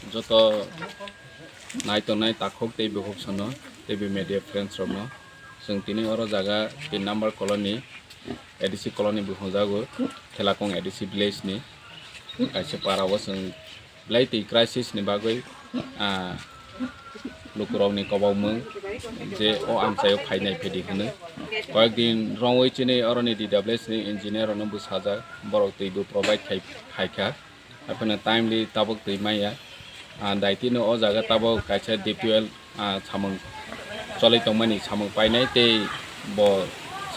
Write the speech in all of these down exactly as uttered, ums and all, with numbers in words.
Joto nai tongnai takhuk tei bukhuk sono tei media friends rokno, chwng tini oro jaga tin number colony, A D C colony bo hwnjago, Thelakung A D C village ni kaisa para o chwng belai twi crisis ni bagwi, ah, lukurokni kobokmung je o amchaio phainai phedi hwnwi. Koyek din romwi chini oroni D W S ni engineer rokno bwsajak, borok twi bo provide khai, khaikha. Haiphano timely tabuk twi maya. Ah, daitino o jaga tabuk kaisa deep well, ah, samung choli tongmani samung painai tei bo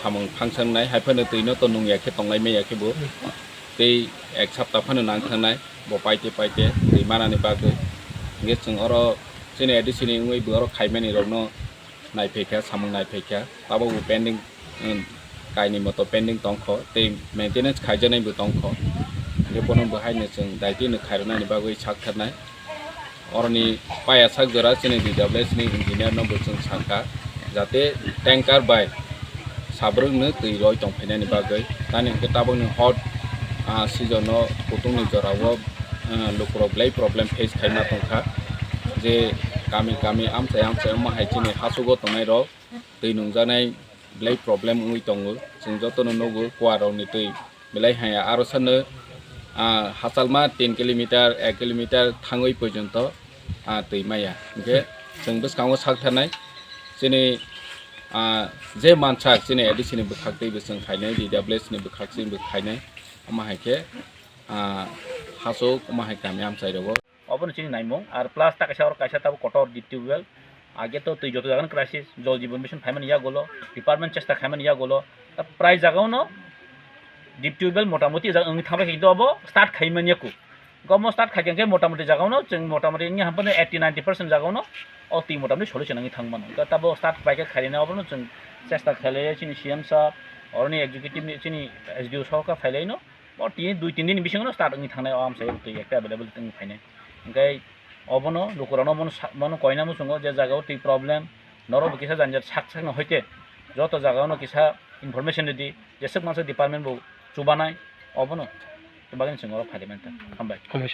samung phangsangnai. Haiphano twino to nungya khe tonglai maya khe bo. Tei ek sapta phano nang thangnai bo paite paite twi manani bagwi. Hingkhe chwng oro chini A D C ni wngwi bo oro khaimani rokno naiphaikha, samung naiphaikha, tabukbo pending, um, kaini moto pending tongkho, tei maintenance khaijaknaibo tongkho. Hingkhe bono bo haino chwng daitino khairoknani bagwi saktharnai. Oroni paya sak jora chini D W S ni engineer no bo chwng sakha, jate tanker bai sabrwkno twi roi tongphainani bagwi. Tani hwnkhe tabukni hot, ah, season o kutung ni jora o, ah, lukurok belai problem face khaima tongkha. Je kami kami amchai amchai omo hai chini hachugo tongnai rok twi nungjaknai belai problem wngwi tongo. Chwng jotono nugo kuarokni twi belai haya. Aro sano, ah, hachalma tin kilometer, ek kilometer thangwi porjonto, ah, twi maya. Hingkhe chwng bwskango saktharnai chini, ah, je mansak chini A D C ni bwkhak twi bo chwng phainai, D W S ni bwkhak twi bo phainai. Omo hai khe, ah, hachuk omo hai kami amchai rogo. Obono chini naimung, ar plus ta kaisa oro kaisa tabuk kotor deep tubewell. Age to twi joto jagani crisis, Jal Jeevan Mission phaimani yagulo, department chesta khaimani yagulo. Ta prai jagao no deep tubewell motamoti jak wngwi thangbai khe, kintu obo start khaimani yaku. Gomo start khaikhe motamoti jagao no chwng motamoti wngya hampano eighty ninety percent jagao no o twi motamoti solution wngwi thangmano. Ta tabo start paikhe khairina obono chwng chesta khailaiya chini C M sir, oroni executive ni chini S D O soka phailaino. O tini dui tin din bisingo no start wngwi thangnai, o amchai twi ekta available wngwi phainai. Hingkhe obono lukurokno mono sa-, mono koina muchungo je jagao twi problem, norokbo kisa janjat sak sakno hoite joto jagao no kisa information ridi, jeswk mansa department bo chubanai obono. Tei bagwi chwng oro phailaimani ta. Hambai. Hambai.